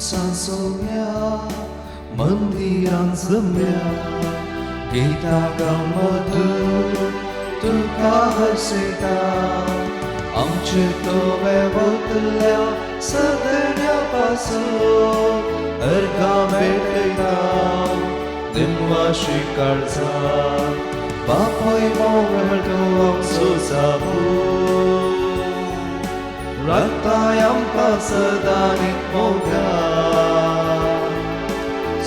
संतोसांसोम्या मंदिरान जमल्या गीता गांव मधूर तुका हरसयता आमचे तोवे वतल्या सदण्या पासून अर्घां भेटयता दिनवाशी काळजा बापूय मोगळ तूं आमचो जाबू राखताय आमकां सदांच मोगान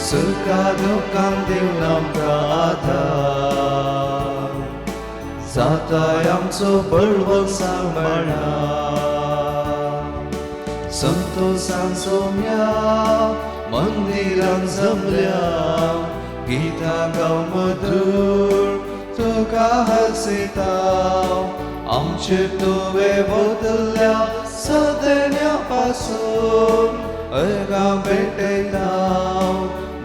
सुखा दुख्खान दिवन आमकां आदार जाताय आमचो बळवंत सांबाळा संतोषान सोम्या मंदिरान जमल्या गीता गांव मधूर तुका हसयता आमचे तुवें बदल्ल्या सदण्या पासून अर्घां भेटयता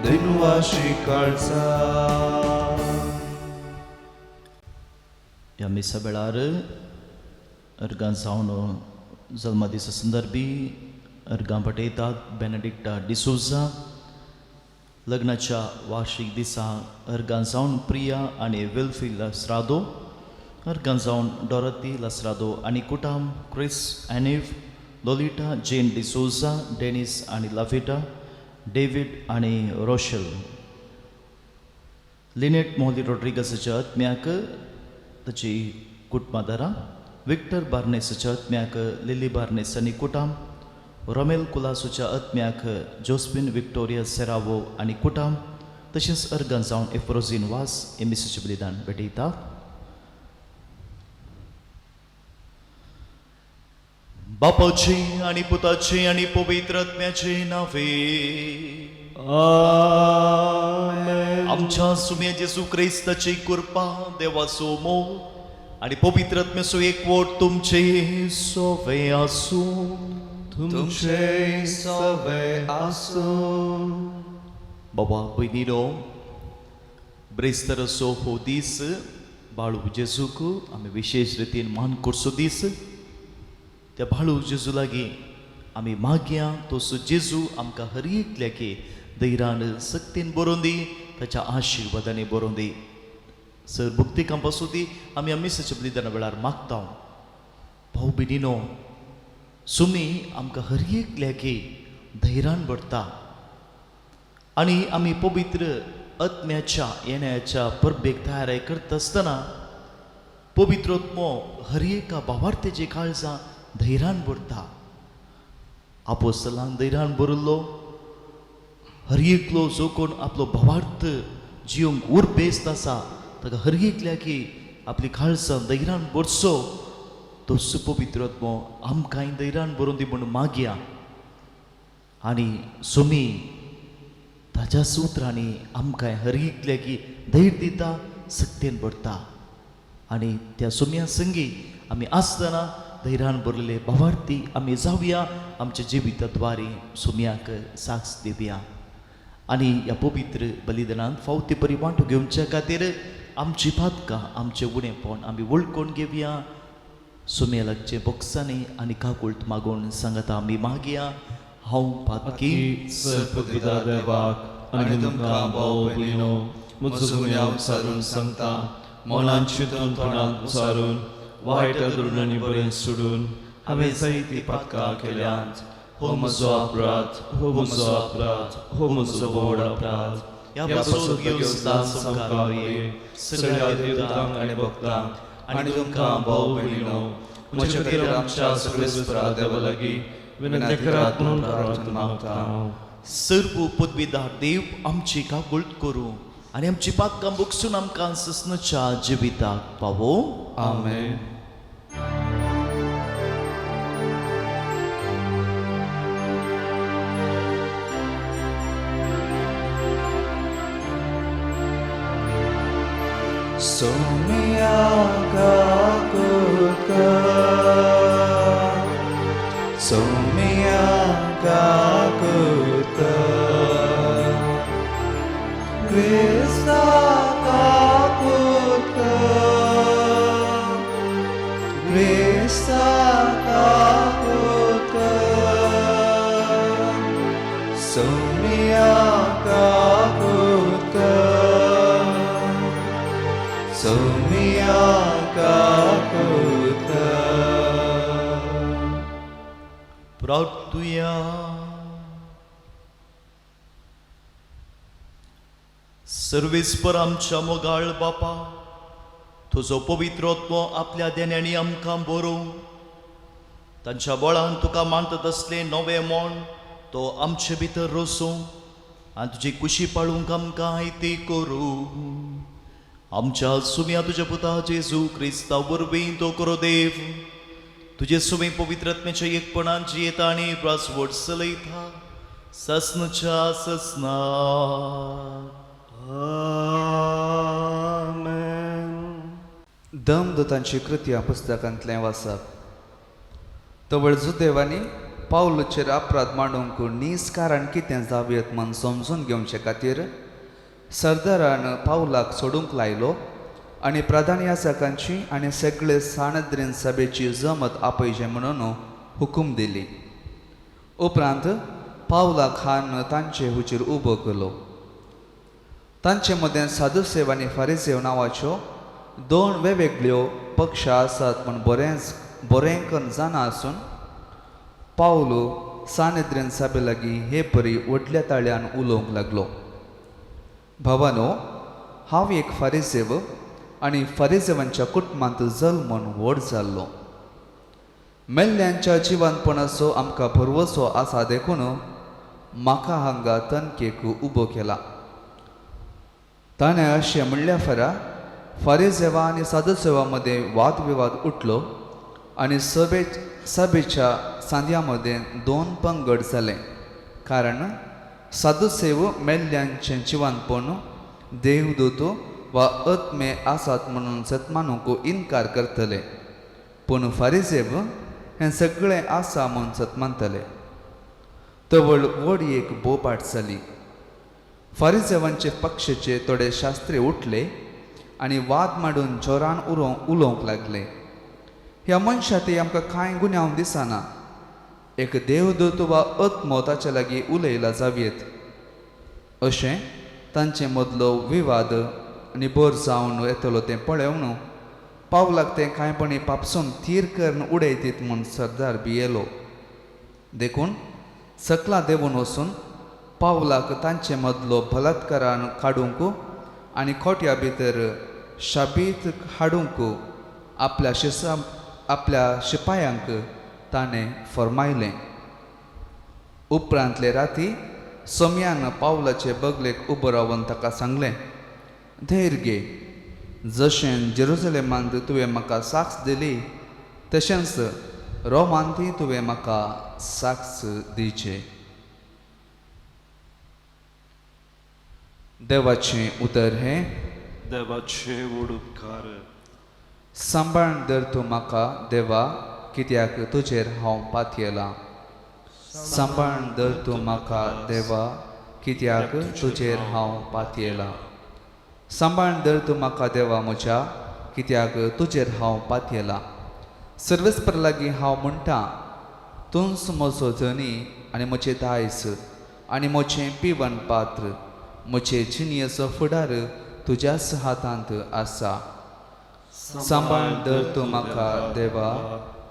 दिनवाशी काळजा. ह्या मिसा वेळार अर्गां जावन जल्मदिसा संदर्भी अर्गां पटयतात बेनेडिक्टा डिसोजा. लग्नाच्या वार्षिक दिसा अर्गां जावन प्रिया आनी वेल्फी लस्रादो, अर्गां जावन डॉरती लस्रादो आनी कुटाम क्रिस एनिव, लोलिटा जेन डिसोजा, डेनिस आनी लाफिटा, डेवीड आनी रोशल. लिनेट मोली रॉड्रिगसाच्या आत्म्याक ताची कुटुंबादारां, विक्टर बार्नेसाच्या आत्म्याक लिली बार्नेस आनी कुटाम, रोमेल कुलासूच्या आत्म्याक जोस्पिन विक्टोरिया सेरावो आनी कुटाम, तशेंच अर्गां जावन एफ्रोझीन वास हे मिसाचें बलिदान भेटयता. बापाचे आनी पुताचे आनी पवित्र आत्म्याचे नावे आमेन. आमच्या सुम्या जेजू क्रिस्ताची कृपा, देवाचो मोग आनी पवित्र आत्म्याचो एकवट तुमचे सोवे आसूं. तुमचे सोवे आसूं. बाबा भयणीनो, ब्रेस्ताराचो हो दीस बाळू जेजूक आमी विशेश रितीन मान करचो दीस. त्या बाळू जेजू लागीं आमी मागया तसो जेजू आमकां हर एकल्याक धैर्यान सक्तीन बरोवन दी, ताच्या आशिर्वादांनी बरोवन दी. सर भक्ती काम पासूं दी आमी मिसाच्या बलिदाना वेळार मागता. भाऊ भयणीनो, सुमी आमकां हर एकल्याक धैर्यान भरता आनी आमी पवित्र आत्म्याच्या येण्याच्या परबेक तयारी करता आसतना पवित्र आत्मो हर एका भावार्थेची काळजां धैर्यान भरता. आपोस्तलांक धैर्यान भरिल्लो हर एकलो जो कोण आपलो भावार्थ जिवंक उर्बेस्त आसा ताका हर एकल्याक आपली काळजां धैर्यान भरचो तो सुपवित्र आत्मो आमकांय धैर्यान भरून दी म्हूण मागया. आनी सुमी ताज्या सुत्रांनी आमकां हर एकल्याक धैर्य दिता, सक्तेन भरता. आनी त्या सुम्या संगी आमी आसतना धैर्यान भरलेले भावार्थी आमी जावया, आमच्या जिविताद्वारे सुम्याक साक्ष दिवया. आनी ह्या पवित्र बलिदानांत फावती परी वांटो घेवच्या खातीर आमची पातकां, आमचें उणेपण आमी वळखून घेवया. सुम्या लागचे बोक्सांनी आनी काकुळट मागून सांगता आमी मागया. हांव पातकी सर्वपिता देवाक आनी तुमकां भाव भयणीनो म्हजो गुन्यांव सारून सांगता, मनान चिंतून तोंडान उचारून वायट दुर्णांनी बरें सोडून हांवें जायतीं पातकां केल्यांत. हो म्हजो अपराध, हो म्हजो अपराध, हो म्हजो व्हड अपराध. ह्या ह्या पासून पासून घेवन सामकार सगळ्या देवतांक आनी भक्तांक आनी तुमकां भाव भयणीनो म्हज्या खातीर आमच्या सगळेश्वरा देवा लागीं विनंती करात म्हणून प्रार्थना मागता. सर्व पदवीदार देव आमची काकुळट करूं आनी आमची पातकां बगसून आमकां ससनाच्या जिविताक पावो. आमेन. सोमिया काकुळट कर, सोमिया काकुळट कर, क्रिस्ता काकुळट कर, क्रिस्ता काकुळट कर, सर्वेस्पर आमच्या मोगाळ बापा, तुजो पवित्र आत्मो आपल्या देण्यांनी आमकां बरोवं, तांच्या बळान तुका मानतात असलें नवें मोण तो आमचे भितर रोसूं आनी तुजी कुशी पाळूंक आमकां आयती करूं। आमच्या सुम्या तुज्या पुता जेजू क्रिस्ता वरवीं तो करो देव, तुजे सुमे पवित्र आत्म्याच्या एकपणान जियेता आनी राजवट चलयता ससनच्या ससना। आमेन। दमदूतांची कृती पुस्तकांतलें वाचप। तवळ जुदेवांनी पावलूचेर अपराध मांडूंक नीज कारण कितें जावयत म्हूण समजून घेवचे खातीर सरदारान पावलाक सोडूंक लायलो आनी प्रधान याजकांची आनी सगळे सानद्रीन सभेची जमत आपयचे म्हणून हुकूम दिली। उपरांत पावलाक हान तांचे हुजीर उबो केलो। तांचे मदें सादुसेव आनी फारिसेव नांवाच्यो दोन वेगवेगळ्यो पक्षां आसात म्हूण बरेंच बरें करून जाणा आसून पावलो सानेद्रेन सभे लागीं हे परी व्हडल्या ताळ्यान उलोवंक लागलो। भावानो, हांव एक फारिसेव आनी फारिसेवांच्या कुटुंबांत जल्मून व्हड जाल्लो। मेल्ल्यांच्या जिवनपणाचो आमकां भरवसो आसा देखून म्हाका हांगा तनकेक उबो केला। ताणें अशें म्हणल्या फरा फारिसेवा आनी सादुसेवा मदें वादविवाद उठलो आनी सभेच्या सांद्या मदें दोन पंगड जाले, कारण सादुसेव मेल्ल्यांचें जिवनपण देवदूत वा आत्मे आसात म्हणून सतमानूंक इनकार करतले, पूण फारिसेव हें सगळें आसा म्हूण सतमानतले। तवळ व्हड एक बोबाट जाली। फारिसेवांचे पक्षाचे थोडे शास्त्री उठले आनी वाद मांडून जोरान उलोवंक लागले। ह्या मनशा ते आमकां कांय गुन्यांव दिसना, एक देवदूत वा आत्मो ताचे लागीं उलयला जावयेत अशें तांचे मदलो विवाद निबर जावन येतलो तें पळोवन पावलाक तें कांयपणी पापसून थीर करून उडयतीत म्हूण सरदार भियेलो। देखून सकला देंवून वचून पावलाक तांचे मदलो बलात्कारान काडूंक आनी खोट्या भितर शाबीत हाडूंक आपल्या शिपायांक ताणें फर्मायलें। उपरांतले राती सोम्यान पावलाचे बगलेक उबो रावन ताका सांगलें, धैर्य घे, जशें जेरुजलेमांत तुवें म्हाका साक्ष दिली तशेंच रोमांतूय तुवें म्हाका साक्ष दिवचे। देवाचें उतर हें। देवाचे व्हड उपकार। सांबाळ धर तूं म्हाका देवा, कित्याक तुजेर हांव पातयेलां। सांबाळ धर तूं म्हाका देवा, कित्याक तुजेर हांव पातयेलां। सांबाळ धर तूं म्हाका देवा म्हज्या, कित्याक तुजेर हांव पातयेलां। सर्वेस्पर लागीं हांव म्हणटा, तूंच म्हजो धनी आनी म्हजें दायज आनी म्हजें पिवन पात्र, म्हजे जिणयेचो फुडार तुज्याच हातांत आसा। सांबाळ धर तूं म्हाका देवा,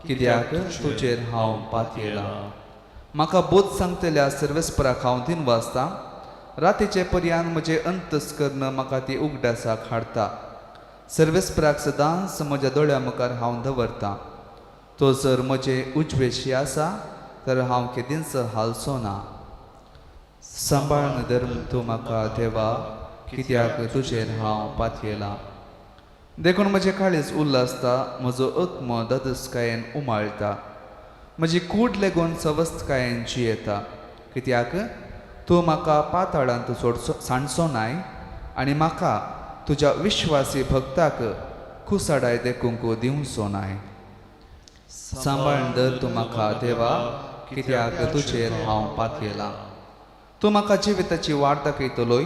कित्याक तुजेर हांव पातयेलां। म्हाका बोध सांगतल्या सर्वेस्पराक हांव दिन वाचता, रातीचे पर्यान म्हजें अंतस्कर्ण म्हाका ती उगडासाक हाडटा। सर्वेस्पराक सदांच म्हज्या दोळ्या मुखार हांव दवरता, तो जर म्हजे उजवेशी आसा तर हांव केदींच हालचो ना। सांबाळ धर्म तूं म्हाका देवा, कित्याक तुजेर हांव पातयेलां। देखून म्हजें काळीज उल्हासता, म्हजो आत्मो दादोसकायेन उमाळटा, म्हजी कूड लेगून सवस्तकायेन जियेता, कित्याक तूं म्हाका पाताळांत सोडचो सांडचो नाय आनी म्हाका तुज्या विश्वासी भक्ताक कुसाडाय देखूंक दिवचो नाय। सांबाळ धर तूं म्हाका देवा, कित्याक तुजेर हांव पातयेलां। तूं म्हाका जिविताची वाट दाखयतलोय,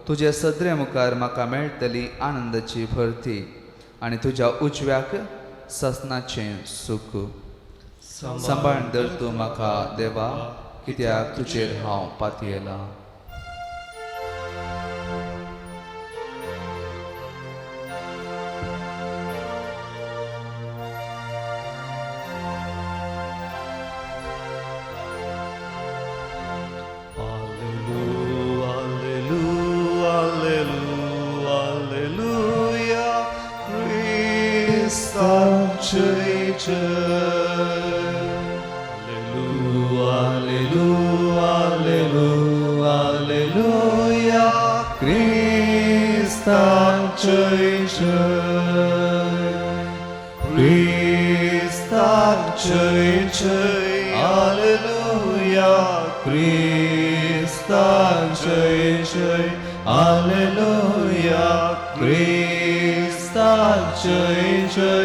तुजे सदरे मुखार म्हाका मेळटली आनंदाची भरती आनी तुज्या उजव्याक ससनाचें सूख। सांबाळ धर तूं म्हाका देवा, कित्याक तुजेर हांव पातयेलां। Alleluia, alleluia, जय जय. Alleluia, alleluia, alleluia, क्रिस्ताक जय जय. क्रिस्ताक जय जय, alleluia, क्रिस्ताक जय जय, alleluia, क्रिस्ताक जय जय,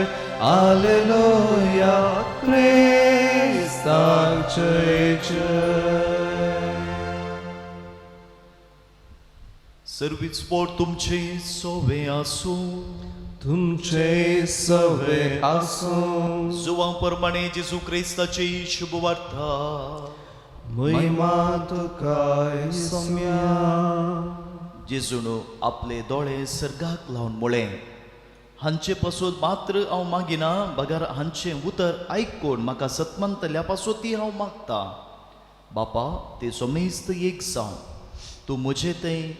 alleluia, क्रिस्ताक जय जय. सर्वीच पोट तुमचे सोवे आसूं. तुमचे सवे आसूं. जुवां प्रमाणे जेजू क्रिस्ताची शुभवार्ता. महिमा तुका सोम्या. जेजून आपले दोळे सर्गाक लावन म्हळें, हांचे पासून मात्र हांव मागिना, बगर हांचें उतर आयकून म्हाका सतमंतल्या पासून हांव मागता. बापा, ते समेस्त एक जावं, तूं म्हजे थंय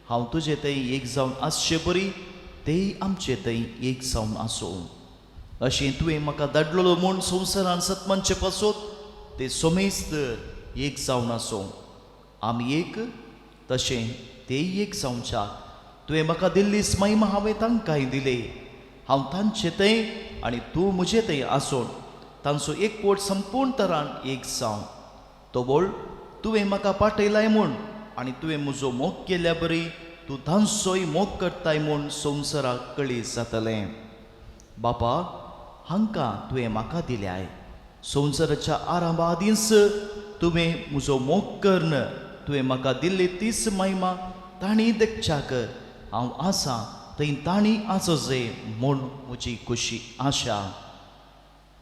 हांव तुजे थंय एक जावन आसचे बरी तेय आमचे थंय एक जावन आसूं. अशें तुवें म्हाका धाडलेलो म्हूण संवसारान सतमानचे पासून ते समेस्त एक जावन आसूं. आमी एक तशें तेय एक जावच्याक तुवें म्हाका दिल्ली महिमा हांवें तांकांय दिली. हांव तांचे थंय आनी तूं म्हजे थंय आसून तांचो एकवट संपूर्ण तरान एक जावं. तोबोळ तुवें म्हाका पाठयलाय म्हूण आनी तुवें म्हजो मोग केल्या बरी तूं तांचोय मोग करताय म्हूण संवसाराक कळीत जातलें. बापा, हांकां तुवें म्हाका दिल्याय. संवसाराच्या आरंभा आदींच तुवें म्हजो मोग करून तुवें म्हाका दिल्ली तीच महिमा तांणी देखच्याक हांव आसा थंय तांणी आसो म्हूण म्हजी खोशी आशा.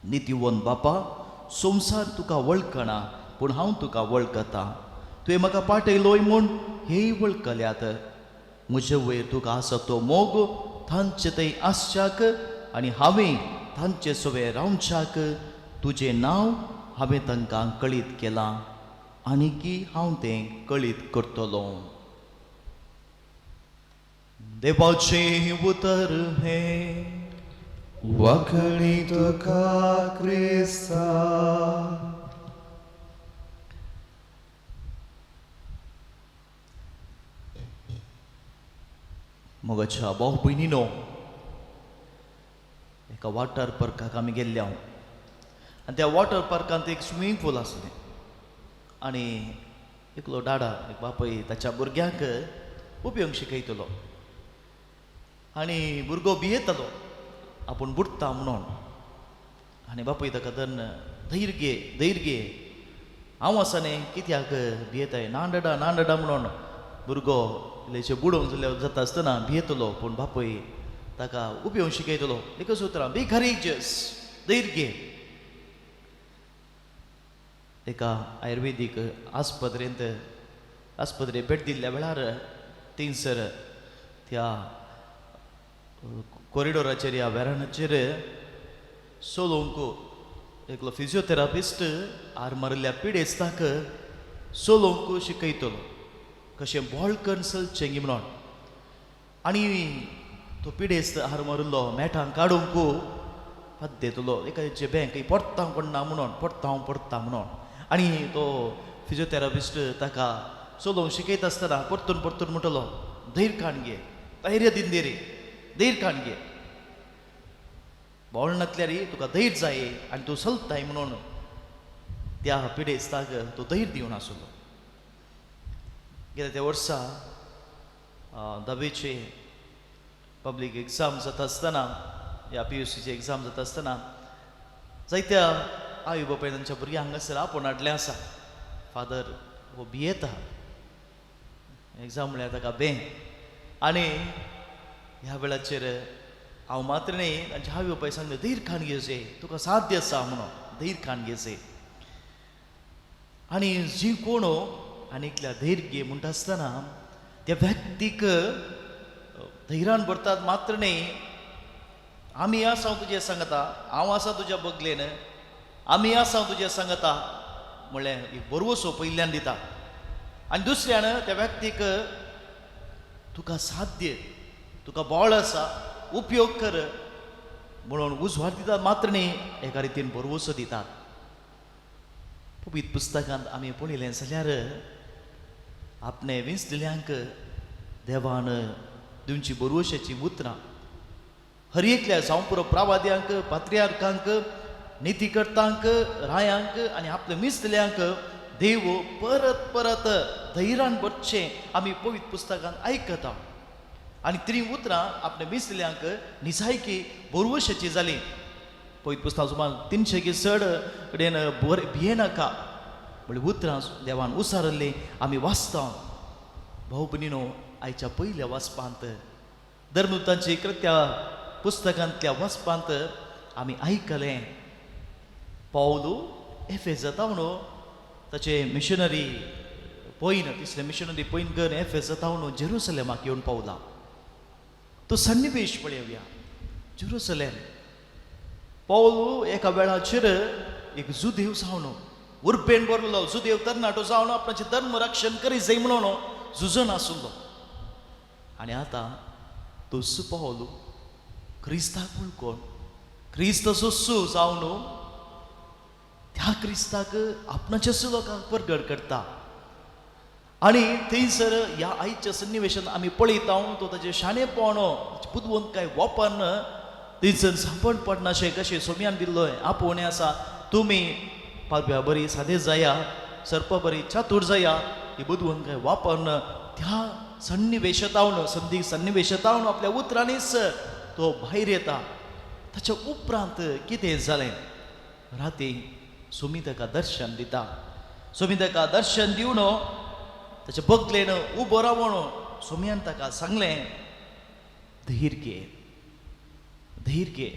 नितीवंत बापा, संवसार तुका वळखना पूण हांव तुका वळखता. तुवें म्हाका पाठयलोय म्हूण हेय वळखल्यात. म्हजे वयर तुका आसा तो मोग तांचे थंय आसच्याक आनी हांवें तांचे सवें रावच्याक तुजें नांव हांवें तांकां कळीत केलां आनी की हांव तें कळीत करतलो. देवाचें उतर हें. वखणी तुका क्रिस्ता. मोगाच्या भाव भयणीनो, एका वॉटर पार्काक आमी गेल्ले हांव आनी त्या वॉटर पार्कांत एक स्विमींग पूल आसलें आनी एकलो डाडा, एक बापूय ताच्या भुरग्यांक उपयोग शिकयतलो आनी भुरगो भियेतालो आपूण बुडटा म्हणून. आनी बापूय ताका धरून धैर्य घे, धैर्य घे, हांव आसा न्ही, कित्याक भियेताय, ना डडा ना डडा म्हणून भुरगो इल्लेशें बुडोवंक जाल्यार जाता आसतना भियेतलो पूण बापूय ताका उपयोग शिकयतलो एकच उतरां, बी करेजस, धैर्य घे. एका आयुर्वेदीक आस्पत्रेंत आस्पत्रे भेट दिल्ल्या वेळार थंयसर त्या कॉरिडोराचेर ह्या वेरांडाचेर चलोवंक एकलो फिजियोथेरापिस्ट आर मारिल्ल्या पिडेस्ताक चलोवंक शिकयतलो कशें बॉल करून चलचें म्हणून. आनी तो पिडेस्त हार मारिल्लो मेठां काडूंक पद्देतलो एकाचे बँक पडटा कोण ना म्हणून, पडटा हांव पडटा म्हणून. आनी तो फिजियोथेरापिस्ट ताका चलोवंक शिकयता आसतना परतून परतून म्हणटलो, धैर्य काण घे, धैर्य दिंदेरी, धैर्य काण घे, बोळ नातल्यार तुका धैर्य जाय आनी तूं चलताय म्हणून त्या पिडेस्ताक तो धैर्य दिवन आसलो. गेल्या त्या वर्सा धावेचे पब्लीक एग्जाम जाता आसतना ह्या पी यू सीची एग्जाम जाता आसतना जायत्या आवय बापाय तांच्या भुरग्यांक हांगासर आपोवन हाडलें आसा. फादर हो भियेता, एग्जाम म्हळ्यार ताका बें. आनी ह्या वेळाचेर हांव मात्र न्ही तांच्या आवय बापाय सांगलें, धैर्य खाण घेवचें, तुका साध्य आसा म्हणून, धैर्य खाण घेवचें. आनी जी कोण आनी एकल्या धैर्य घे म्हणटा आसतना त्या व्यक्तीक धैर्यान भरतात मात्र न्ही, आमी आसा हांव तुजें सांगता, हांव आसा तुज्या बगलेन, आमी आसा हांव तुजें सांगता म्हणलें एक बरवसो पयल्यान दिता. आनी दुसऱ्यान त्या व्यक्तीक तुका साध्य, तुका बळ आसा, उपयोग कर, म्हणून उजवाड दितात मात्र न्ही, एका रितीन भरवसो दितात. पवित्र पुस्तकांत आमी पळयलें जाल्यार आपणे विंचलेल्यांक देवान दिवची भरवशाची उतरां हर एकल्या जावं पुरो प्रावाद्यांक, पात्रियार्कांक, नितीकर्तांक, रायांक आनी आपल्या मिसलेल्यांक देव परत परत धैर्यान भरचें आमी पवित्र पुस्तकांत आयकता. आनी त्री उतरां आपल्या मिसलेल्यांक निजायकी भरवशाची जाली. पवित्र पुस्तकां सुमार 300 की चड कडेन बरें भियेनाका म्हणल्यार उतरां देवान उसारिल्लीं आमी वाचता. भाव भयणीनो, आयच्या पयल्या वाचपांत धर्मदूतांची कृत्या पुस्तकांतल्या वाचपांत आमी आयकलें पावलू एफेजातावन ताचे मिशनरी पयन, तिसरे मिशनरी पयन कर एफेजातावन जेरुसलेमाक येवन पावला. तो सन्निवेश पळोवया. जेरुसलेम पावलू एका वेळाचेर एक जुदेव जावन उर्बेन भरलो जुदेव तरणाटो जावन आपणाचें धर्म रक्षण करी जाय म्हणून झुजन आसलो. आनी आतां तोच पावलू क्रिस्ताक वळखून क्रिस्ताचो सु जावन त्या क्रिस्ताक आपणाच्याच लोकांक परगट करता. आनी थंयसर ह्या आयच्या सन्निवेशान आमी पळयता तो ताजें शाणेपण बुदवंतकाय वापरून थंयसर सांपण पडनाशें कशें सोम्यान दिल्लो आपोवणें आसा, तुमी पालव्या बरी सादे जाया, सर्पा बरी चातूर जाया, ही बुदवंतकाय वापरून त्या सन्निवेशतावन संदी सन्निवेशतावन आपल्या उतरांनीच तो भायर येता. ताच्या उपरांत कितें जालें, राती सोमी ताका दर्शन दिता. सोमी ताका दर्शन दिवन ताच्या बगलेन उबो रावन सोम्यान ताका सांगलें, धैर्य घे, धैर्य घे.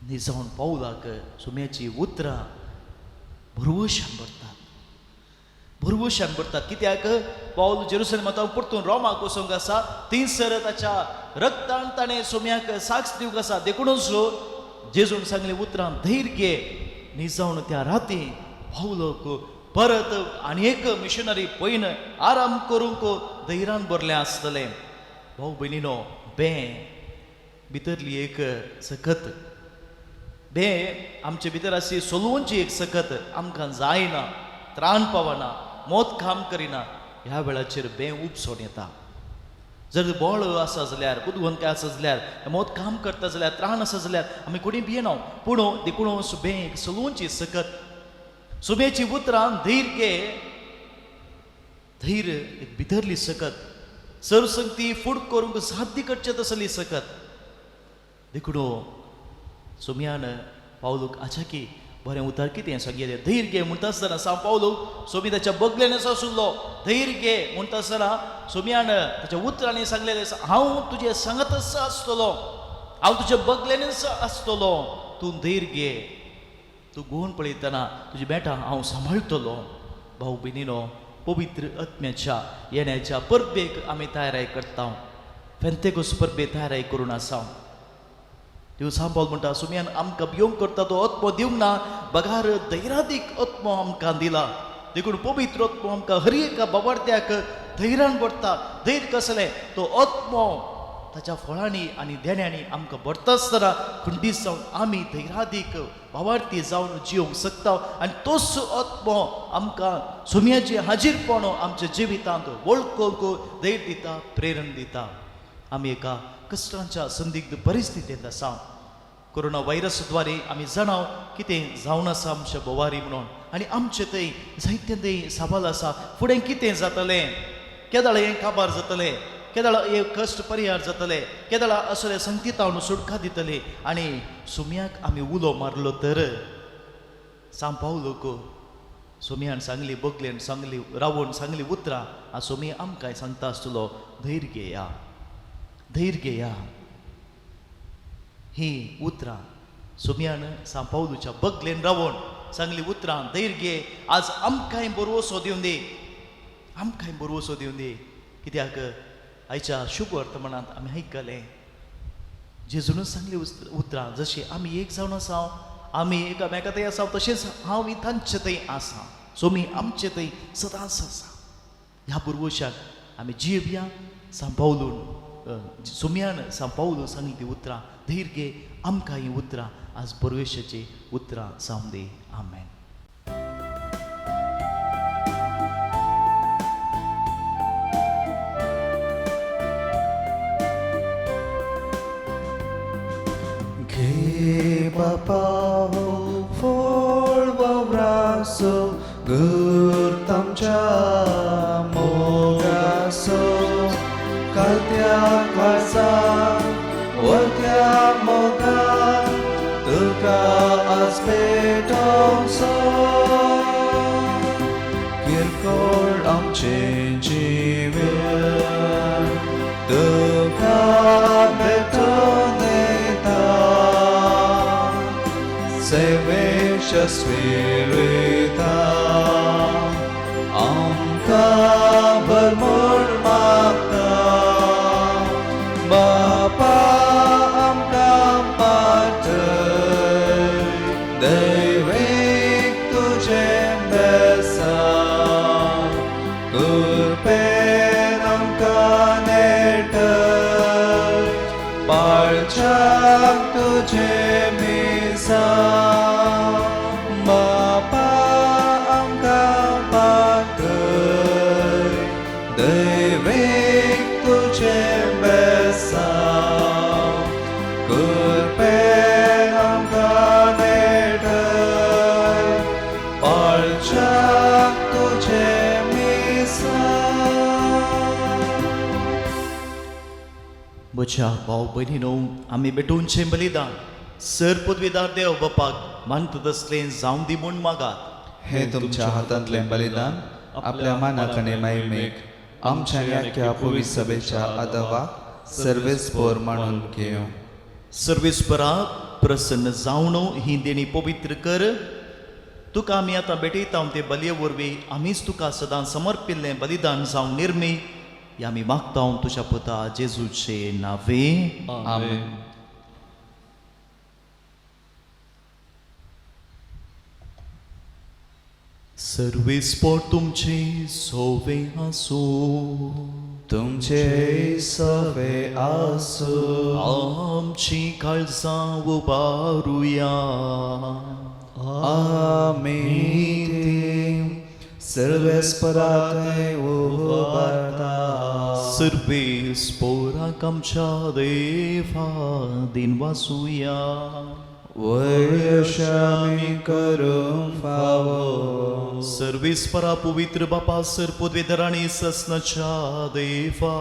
निजावन पावलाक सोम्याची उतरां भरवशान भरतात, भरवशान भरतात. कित्याक पावल जेरुसलेमांत परतून रोमाक वचूंक आसा, थंयसर ताच्या रक्तान ताणें सोम्याक साक्ष दिवंक आसा. देखूनच जेजून सांगलें उतरां धैर्य घे. निजावन त्या राती पावलोक परत आनी एक मिशनरी पयन आराम करूंक धैर्यान भरलें आसतलें. भाव भयणीनो, बे भितरली एक सकत, बे आमचे भितर आसली सोलोवची एक सकत आमकां जायना, त्राण पावना, मोत काम करिना. ह्या वेळाचेर बे उपसोन येता. जर बळ आसा जाल्यार, बुदवंतकाय आसा जाल्यार, मोत काम करता जाल्यार, त्राण आसा जाल्यार आमी कोणी भियेना. पूण देखून बे एक सोलोवची सकत, सुमेची उतरां धैर्य घे, धैर्य एक भितरली सकत, सरसंगती फूड करूंक साध्य करचें तसली सकत. देखून सोम्यान पावलूक आचाकी बरें उतर कितें सांगलें, धैर्य घे म्हणटा आसतना सांव पावलूक सोमी ताच्या बगलेन आसुल्लो. धैर्य घे म्हणटा आसतना सोम्यान ताच्या उतरांनी सांगलेलें, हांव तुजें सांगतच आसतलो, हांव तुज्या बगलेनच आसतलो, तूं धैर्य घे, तूं गुण पळयतना तुजी बेटां हांव सांबाळटलो. भाव भयणीनो, पवित्र आत्म्याच्या येण्याच्या परबेक आमी तयाराय करता. फेंतेकोस परबे तयाराय करून आसा. देव सांबाळ म्हणटा सोम्यान आमकां भियोंक करता तो आत्मो दिवंक ना, बगार धैर्यादीक आत्मो आमकां दिला. देखून पवित्र आत्मो आमकां हर एका बाबार्थ्याक धैर्यान भरता. धैर्य कसलें, तो आत्मो ताच्या फळांनी आनी देण्यांनी आमकां भरता आसतना खंडीत जावन आमी धैर्यादीक भावार्थी जावन जियोंक शकता. आनी तोच आत्मो आमकां सोम्याचें हाजीरपण आमच्या जिवितांत वळखूंक धैर्य दिता, प्रेरण दिता. आमी एका कश्टांच्या संदिग्ध परिस्थितींत आसा. कोरोना व्हायरसद्वारे आमी जाणाव कितें जावन आसा आमच्या बोवारी म्हणून, आनी आमचे थंय जायते थंय सवाल आसा, फुडें कितें जातलें, केदळ हें काबार जातलें, केदळ हे कश्ट परिहार जातले, केदळ असले संगीतावन सुटका दितले. आनी सोम्याक आमी उलो मारलो तर सांव पावलोक सोम्यान सांगली बगलेन सांगली रावून सांगली उतरां सोमी आमकां सांगता आसतलो, धैर्य घेया, धैर्य घेया. ही उतरां सोम्यान सांव पावलूच्या बगलेन रावून सांगली उतरां धैर्य घे. आज आमकांय बरवसो दिवन दी, आमकांय बरवसो दिवन दी. कित्याक आयच्या शुभ वर्तमानांत आमी आयकलें जेजूनच सांगली उतरां, जशी आमी एक जावन आसा, आमी एकामेका थंय आसा, तशेंच हांव तांचे थंय आसा, सोमी आमचे थंय सदांच आसा. ह्या पुर्वशाक आमी जियेवया. सांव पावलून सोम्यान सांव पावलो सांगली ती उतरां धैर्य घे आमकां हीं उतरां आज परवेशाची उतरां जावं दी. आमेन. घे बापा हो फळ वावरासो गुर्त आमच्या मोगासो कालत्या काळजा वरत्या मोगान तुका आज पेटोवचो किरकोळ आमचें जिवीत तुका भेटोवन येता सेवेच्या स्पिरिता आमकां भरमूण मागता बापा आमकां पाठय दैवीक तुजें बेसांव कृपेन आमकां नेटय पाळच्याक तुजें मिसांव बापा आमकां पाठय दैवीक तुजें बेसांव कृपेन आमकां नेटय पाळच्याक तुजें मिसांव. म्हज्या भाव भयणीनो आमी भेटोवचें बलिदान सर पदवीदार देव बापाक मानता तसलें जावं दी म्हूण मागात. हे तुमच्या हातांतलें बलिदान आपल्या मानाक आनी महिमेक आमच्या ह्या पवित्र सभेच्या आदवाक सर्वेस्पोर मानून घेवं. सर्वेस्परा प्रसन्न जावन ही देणी पवित्र कर. तुका आमी आतां भेटयता ते बलये वरवीं आमीच तुका सदां समर्पिल्लें बलिदान जावं निर्मी हे आमी मागता तुज्या पुता जेजूचे नावे. आमेन. सर्वेस्पोर तुमचे सोवे आसूं. तुमचे सवे आसूं. आमची काळजां उबारुया. आमी ती सर्वेस्पराकय उबारता. सर्वेस्पोराक आमच्या देवा दिन वासुया. वयशामी करूंक फावो. सर्वेस्परा पवित्र बापा सर पदवेधर आनी ससनाच्या देवा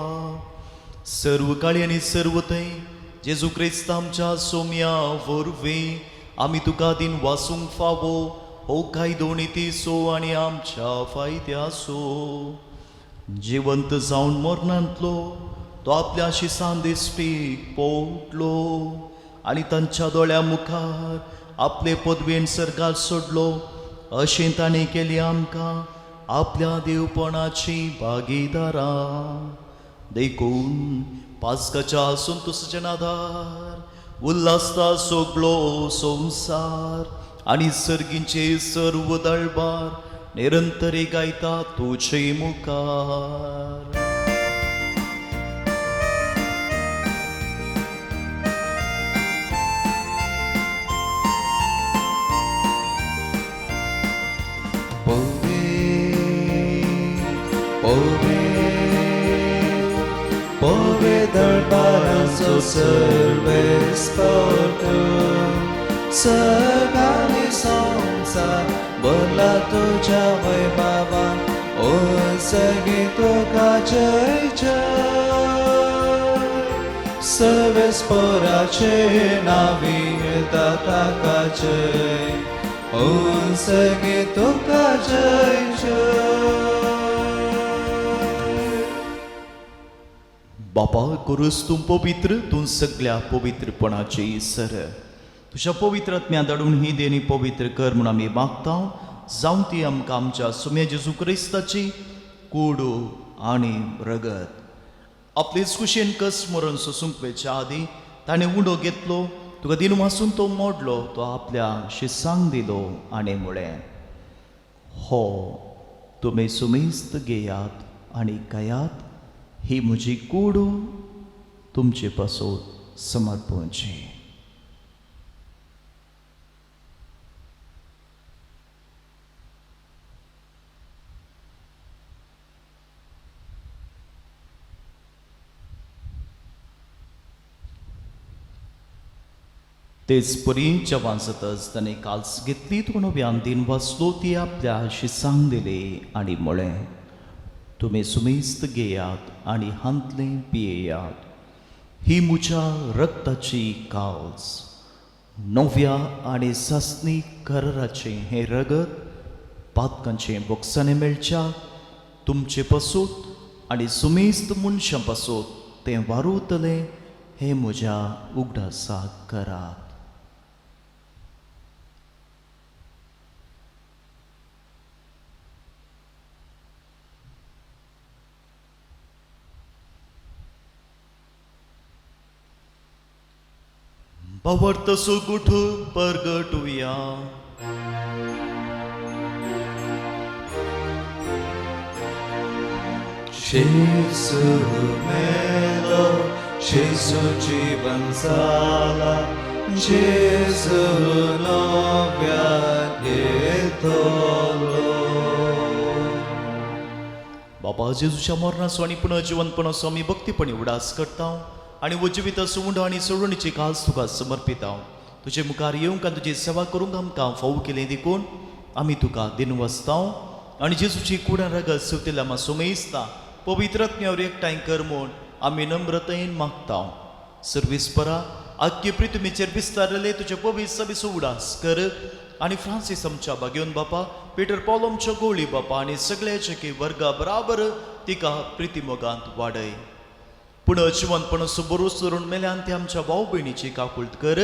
सर्व काळी आनी सर्व थंय जेजू क्रिस्त आमच्या सोम्या वरवीं आमी तुका दिन वासूंक फावो हो कायदो नितीचो आनी आमच्या फायद्याचो. जिवंत जावन मरणांतलो तो आपल्या शिसान दिसपीक पोटलो आनी तांच्या दोळ्या मुखार आपले पदवेन सर्गार सोडलो अशें ताणें केलें आमकां आपल्या देवपणाची भागीदारां. देखून पास्काच्या संतोसाच्या आधार उल्हासता सगळो संवसार आनी सर्गींचे सर्व दळबार निरंतरी गायता तुजे मुखार. पोवे दळबाराचो सर्वेस्पोर सगळी संवसार भरला तुज्या वैभवान ओ सगळी तुका जय जय. सर्वेस्पोराचे नावी येता ताका जय ओ सगळी तुका जय जय. बापा करूस तूं पवित्र तूं सगळ्या पवित्रपणाची सर तुज्या पवित्र आत्म्या धाडून ही देणी पवित्र कर म्हूण आमी मागता. जावं ती आमकां आमच्या सुम्या जेजू क्रिस्ताची कुडू आनी रगत. आपलेच कुशेन कस मरण सोसूंक वेच्या आदीं ताणें उंडो घेतलो तुका दिन वासून तो मोडलो तो आपल्या शिसांक दिलो आनी म्हळें हो तुमी सुमेस्त घेयात आनी खायात ही म्हजी कुडू तुमचे पासत समर्पणचें. तेच परी जेवण जातच ताणें काल्स घेतली, तो नव्यान दिन वाचलो, ती आपल्या शिसांक दिली आनी म्हळें, तुमी सुमेस्त घेयात आनी हांतलें पियेयात, ही म्हज्या रक्ताची काल्स, नव्या आनी सासणी कराराचें हें रगत पातकांचें बोगसाणें मेळच्या तुमचे पासत आनी सुमेस्त मनशां पासत तें वारवतलें, हें म्हज्या उगडासाक करात. भावार्थ सुगूठ परगटुया. जेजू मेलो, जेजू जीवन जाला, जेजू नव्यान येतलो. बाबा जेजूच्या मरणाचो आनी पुनर्जिवनपणाचो आमी भक्तीपणी उडास करता आनी उज्जीविताचो उंडो आनी सोडवणीची काज तुका समर्पिता. तुजे मुखार येवंक आनी तुजी सेवा करूंक आमकां फावो केलें देखून आमी तुका दिनवासता आनी जेजूची कुडां रगत सेवतेल्या आमा सोमेस्ता पवित्रत्म्यावर एकठांय कर म्हूण आमी नम्रतायेन मागता. सर्वीस परा आख्खे पृथ्वीचेर विस्तारलेले तुजे पवित्र सभेचो उडास कर आनी फ्रांसीस आमच्या बागेवन बापा, पिटर पॉल आमच्या गोळी बापा आनी सगळ्या चकी वर्गा बराबर तिका प्रितीमोगांत वाडय. पूण जिवनपणाचो बरोस धरून मेल्यान ते आमच्या भाव भयणीची काकुळट कर,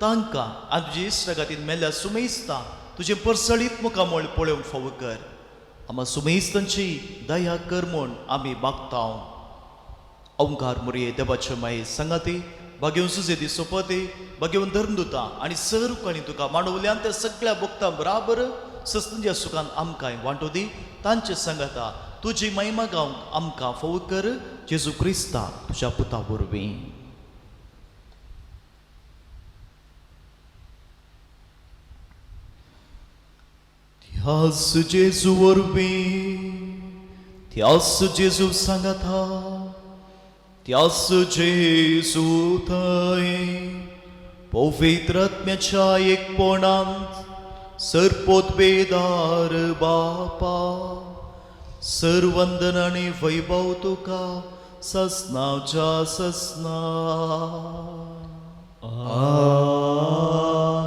तांकां आनी तुजे इश्टागातीन मेल्ल्या सुमेस्ता तुजें परसळीत मुखामळ पळोवंक फावो कर. आमा सुमेस्तांची दया कर म्हूण आमी मागता. ओंकार मुरये देवाचे माये सांगाती बागेवन सुजेदी सोपती बागेवन धर्मदुता आनी सर काणी तुका मांडवल्यान त्या सगळ्या भक्तां बराबर सस्तंज्या सुखान आमकां वांटो दी. तांचे सांगाता तुजी महिमा गावंक आमकां फावो कर, जेजू क्रिस्ता तुज्या पुता वरवीं. ध्यास जेजू वरवीं, ध्यास जेजू सांगाता, त्यास जेजू थंय पवित्र आत्म्याच्या एकपणांत सरपोतबेदार बापा, सरवंदन आनी वैभव तुका ससनाच्या ससना.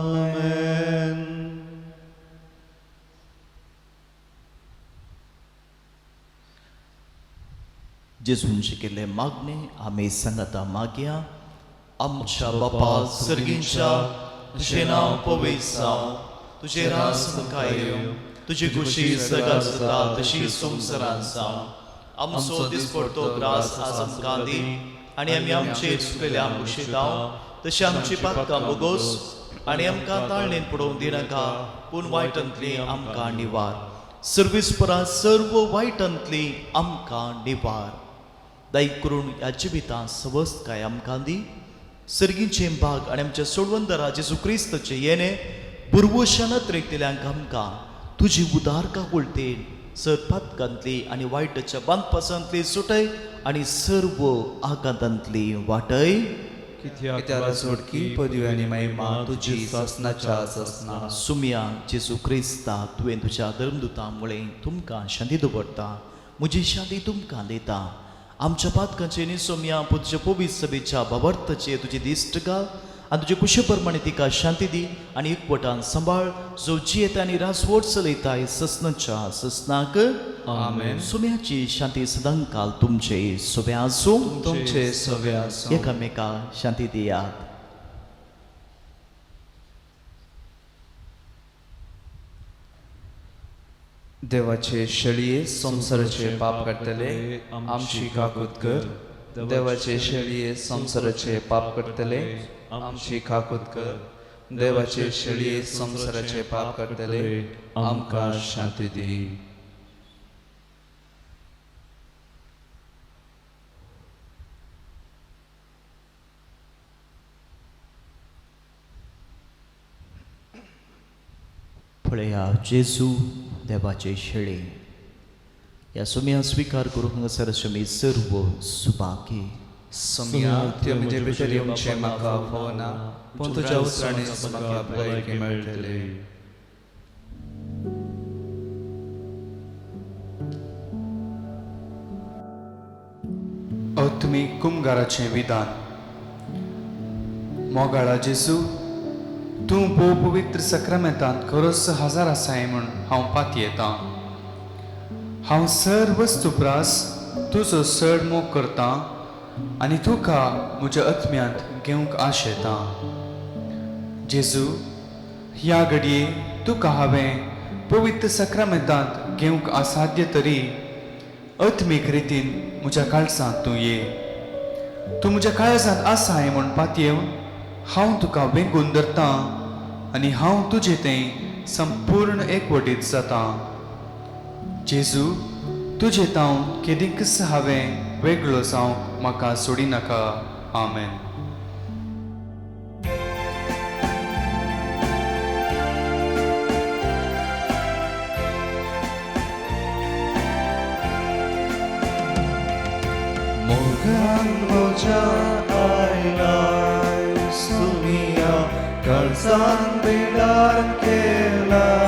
आमेन. जेजून शिकिल्ले मागणे आमी सांगाता मागया. आमच्या बापा सर्गींच्या, तुजें नांव पवित्र जावं, तुजें रास आमकां येवं, तुजी खुशी सगळ्या जाता तशी संवसारांत जावं. आमचो दिसपडतो ग्रास आज आमकां दी आनी आमी आमचे चुकलेल्या मुशितांव तशें आमची पातकां बोगोस आनी आमकां ताळणेन पडोवंक दिनाका, पूण वायटांतली आमकां निवार. सर्वीस परा सर्व वायटांतली आमकां निवार. दायक करून ह्या जिवितांत सवस्तकाय आमकां दी. सर्गीचें भाग आनी आमच्या सोडवंदरा जेजू क्रिस्ताचें येणें बुरवशान त्रेकतल्यांक आमकां तुजी उदार काकुळटेन सर पातकांतली आनी वायटाच्या बांदपासांतली सुटय आनी सर्व आघातांतली वाटय. कित्याक सोडकी पदवी आनी महिमा तुजी ससनाच्या ससना. सुमया जेजू क्रिस्ता, तुवें तुज्या धर्मदुता मुळे तुमकां शांती दवरता, म्हजी शांती तुमकां दिता. आमच्या पातकांचे न्ही सोमया, पूण तुज्या पवित्र सभेच्या भावार्थाचे तुजी दिश्ट घाल आनी तुजे कुशे प्रमाणे तिका शांती दी आनी एकवटान सांबाळ, जो जियेता आनी रासवट चलयताय ससनाच्या ससनाक. आमेन. सुम्याची शांती सदांकाल तुमचे सोब्या आसूं. तुमचे सवे आसूं. एकामेका शांती दियात. देवाचे शेळये संवसाराचे पाप काडटले, आमची काकूत कर. देवाचे शेळये संवसाराचे पाप काडटले, आमची काकूत कर. देवाचे शेळये संवसाराचे पाप काडटले, आमकां शांती दी. पळया जेजू देवाचे शेळी ह्या सोम्या स्विकार करूंक हांगासर आमी सर्व सुभागी. सोम्या, तुवें म्हजे भितर येवचें म्हाका फावना, पूण तुज्या उतरांनीच म्हाका भलायकी मेळटली. अत्मीक कुमगाराचें विधान. मोगाळा जेजू, तूं भोव पवित्र सक्रामेंतांत खरोच हजार आसाय म्हूण हांव पातयेतां. हांव सर वस्तू प्रास तुजो चड मोग करतां आनी तुका म्हज्या आत्म्यांत घेवंक आशेतां. जेजू, ह्या घडये तुका हांवें पवित्र सक्रामेंतांत घेवंक असाध्य तरी आत्मीक रितीन म्हज्या काळजांत तूं ये. तूं म्हज्या काळजांत आसाय म्हूण पातयेवन हांव तुका वेंगून धरतां आनी हांव तुजे थंय संपूर्ण एकवटीत जातां. जेजू, तुजे तावन केदींकच हांवें वेगळो जावंक म्हाका सोडिनाका. आमेन. मोगान म्हज्या आयलाय सुमिया, काळजान बिडार केलाय.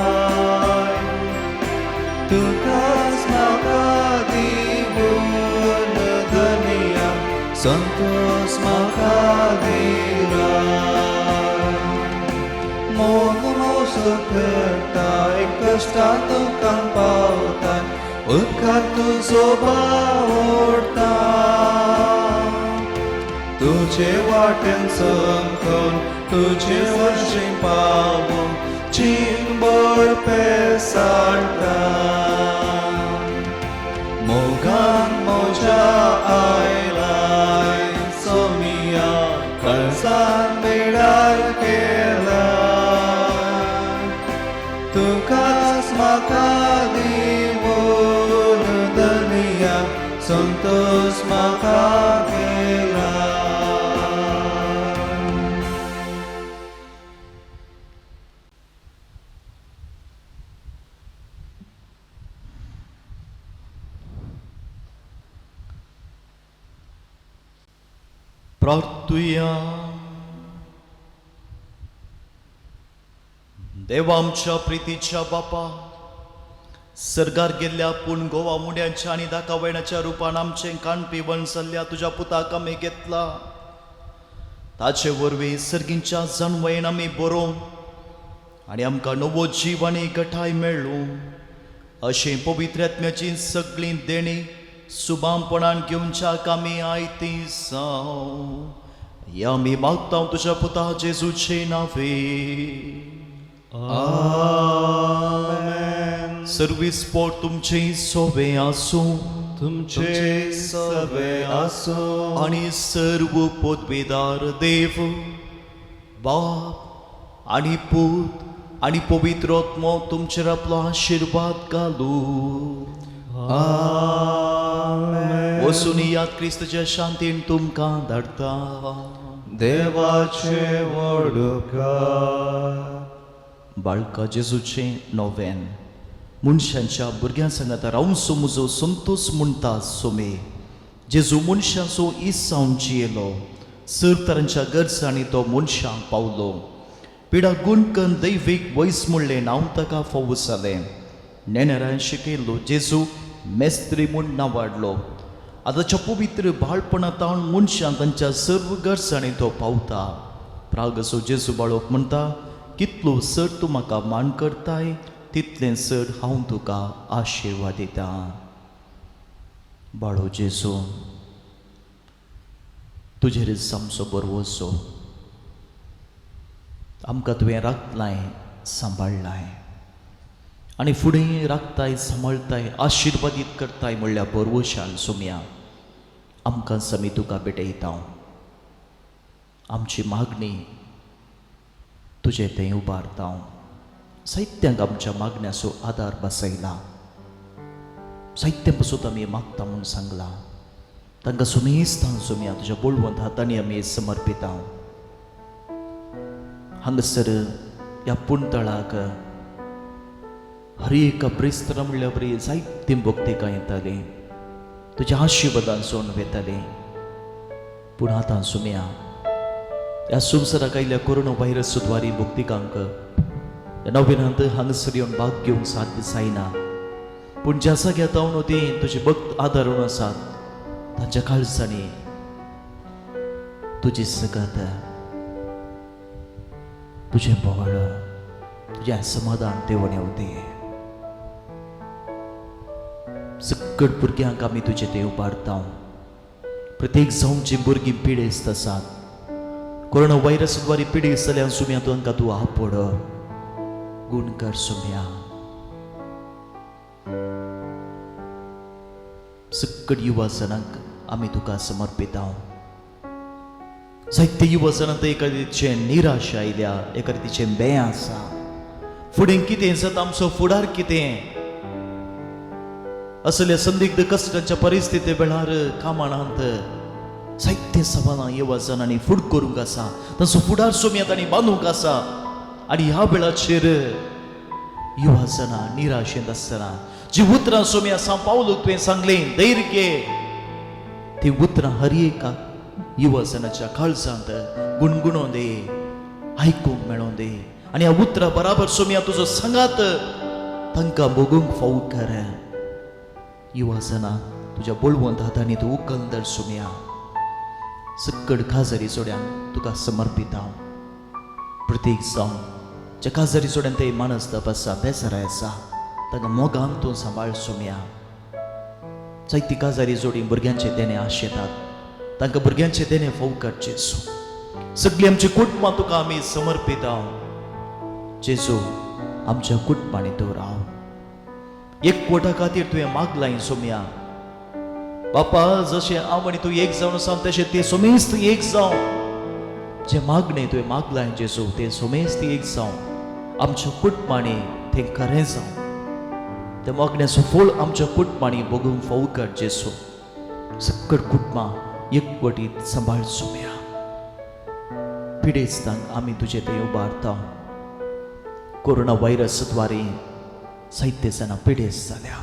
तुकाच म्हाका दिवन धनिया, संतोष म्हाका दिलाय. मोग मोसो करताय, कश्टां तुका पावताय, उदकांत तुजो बावडटा. तुजे वाटेन चमकोन, तुजे वरशीं पावून, चिंबर पेसाडटा. मोगान म्हज्या आयलाय सोमिया, काळजान मेळार केलाय. तुकाच म्हाका दिवन धनिया, संतोष म्हाका केला. प्रार्थुया. देवा आमच्या प्रितीच्या बापा, सर्गार गेल्ल्या पूण गोवा मुड्यांच्या आनी दाकावयणाच्या रुपान आमचें कान पिवन जाल्ल्या तुज्या पुताक आमी घेतला. ताचे वरवीं सर्गींच्या जाणवयन आमी बरोवन आनी आमकां नवो जीव आनी गठाय मेळ्ळू. अशें पवित्र आत्म्याची सगळीं देणी सुबामपणान घेवच्याक आमी आयती जावं. हे आमी मागता तुज्या पुता जेजूचे नांवे. आमेन. सर्वीस पोट तुमचे सोवे आसूं, तुमचे सवे आसूं, आनी सर्व पदवेदार देव बाप आनी पूत आनी पवित्र आत्मो तुमचेर आपलो आशिर्वाद घालूं. आमेन. वचून याद क्रिस्तच्या शांतीन तुमकां धाडटा. देवाचे व्हड उपकार. बाळका जेजूचें नोवेन. मनशांच्या भुरग्यां सांगाता रावंचो म्हजो संतोष म्हणटा सोमे. जेजू मनशांचो इसावन जियेलो, सर तरांच्या गरजांनी तो मनशांक पावलो. पिडा गुणकन दैवीक वयस म्हणलें नांव ताका फावो जालें. नेणारान शिकयलो जेजू मेस्त्री म्हूण नांवाडलो. आतांच्या पवित्र बाळपणा तावन मनशां तांच्या सर्व गरजांनी तो पावता. प्रागसो जेजू बाळोक म्हणटा, कितलो सर तूं म्हाका मान करताय तितलें सर हांव तुका आशिर्वाद दितां. बाळो जेजू, तुजेर आमचो बरवसो, आमकां तुवें राखलाय सांबाळ्ळाय आनी फुडें राखताय सांबाळताय आशिर्वादीत करताय म्हणल्यार बरवशान सोम्या आमकां समी तुका भेटयता. आमची मागणी तुजें थंय उबारता. साहित्यांक आमच्या मागण्याचो आदार बसयला. साहित्य पसून आमी मागता म्हूण सांगलां. तांकां सुमेस्तान सोम्या तुज्या बळवंत हातांनी आमी समर्पिता. हांगासर ह्या पुणतळाक हर एका ब्रेस्तारा म्हणल्यार बरी जायतीं भक्तिकां येतालीं, तुज्या आशिर्वादान सोडून वेतालीं. पूण आतां सुमया ह्या संवसाराक आयिल्ल्या कोरोना व्हायरस द्वारी भक्तिकांक ह्या नव्यानांत हांगासर येवन भाग घेवंक साध्य जायना. पूण ज्या जाग्यार जावन ती तुजे भक्त आदारून आसात तांच्या काळजांनी तुजी सगत, तुजें बळ, तुजें समाधान देवण येवं. सकट भुरग्यांक आमी तुजें ते उबारता. प्रत्येक जावची भुरगीं पिडेस्त आसात, कोरोना व्हायरस द्वारे पिडेस्त जाल्यार सुम्या तांकां तूं आपोड गुणकर सुम्या. सकट युवा जणांक आमी तुका समर्पिता. जायते युवा जणांत एखाद्याचें निराशा आयल्या, एखाद्याचें बें आसा, फुडें कितें जाता, आमचो फुडार कितें, असल्या संदिग्ध कश्टांच्या परिस्थिती वेळार कामाणांत जायते सवालां युवा जणांनी फुड करूंक आसा, तांचो फुडार सोम्या तांणी बांदूंक आसा. आनी ह्या वेळाचेर युवा जणां निराशेंत आसतना जी उतरां सोम्या सांव पावलूक तुवें सांगलें धैर्य घे, ती उतरां हर एका युवा जणाच्या काळजांत गुणगुणों दे, आयकूंक मेळों दे. आनी ह्या उतरां बराबर सोम्या तुजो सांगात तांकां भोगूंक फावो कर. युवा जणां तुज्या बळवंत हातांनी तूं उकल सोम्या. सकट काजारी जोड्यांक तुका समर्पिता. प्रत्येक जावन ज्या काजारी जोड्यान ते मानसताप आसा, बेजाराय आसा, तांकां मोगान तूं सांबाळ सोम्या. जायती काजारी जोडी भुरग्यांचे देणे आशेतात, तांकां भुरग्यांचे देणे फोव काडचे. सगळीं आमची कुटुंबां तुका आमी समर्पिता. जेजू आमच्या कुटुंबांनी तूं राव. एकवटा खातीर तुवें मागलां सोम्या. बापा जशें हांव आनी तूं एक जावन आसा तशें ते सोमेस्त एक जावं. जें मागणें तुवें मागलां जेजू तें सोमेस्त एक जावं. आमच्या कुटुंबांनी तें खरें जावं. तें मागण्याचो फळ आमच्या कुटुंबांनी भोगूंक फावो कर जेजू. सकट कुटुंबां एकवटीत सांबाळ सोम्या. पिडेस्तांक आमी तुजें थंय उबारता. कोरोना व्हायरस द्वारे जायते जाणां पिडेस्त जाल्या.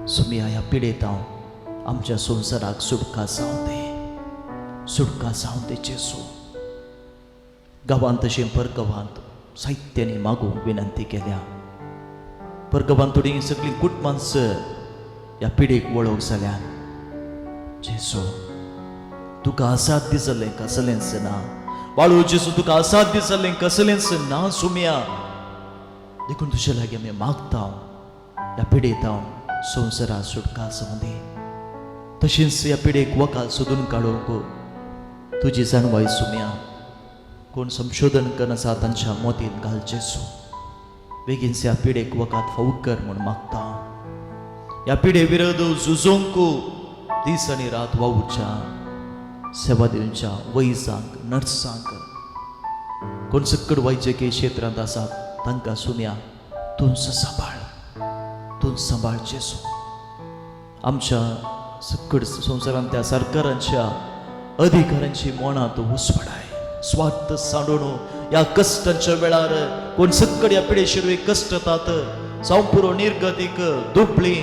सोम्या ह्या पिडेत आमच्या संवसाराक सुटका जावं दे, सुटका जावं दे जेजू. गांवांत तशें परगांवांत साहित्यांनी मागूंक विनंती केल्या. परगांवांत थोडीं सगळीं कुटुंबांच ह्या पिडेक वळख जाल्या. जेजू तुका असाध्य जालें कसलेंच ना. बाळू जेजू तुका असाध्य जालें कसलेंच ना सोम्या. देखून तुजे लागीं आमी मागता ह्या पिडेत संवसारा सुटका जावं दी. तशेंच ह्या पिडेक वकाल सोदून काडूंक तुजी जाणवाय सोम्या. कोण संशोधन करनासा तांच्या मोतीन घाल जेजू. बेगीन ह्या पिडेक वकात फावो कर म्हूण मागता. ह्या पिडे विरोध झुजोंक दीस आनी रात वावुरच्या सेवा दिवच्या वैजांक, नर्सांक, कोण सकट वैजकीय क्षेत्रांत आसात तांकां सोम्या तूंच सांबाळ, तूंच सांबाळ जेजू. आमच्या सकट संवसारांत त्या सरकारांच्या अधिकाऱ्यांची मनां तूं उसपडाय. स्वार्थ सांडून ह्या कश्टांच्या वेळार कोण सकट ह्या पिडे शिरवे कश्टतात जावं पुरो निर्गतीक दुबळी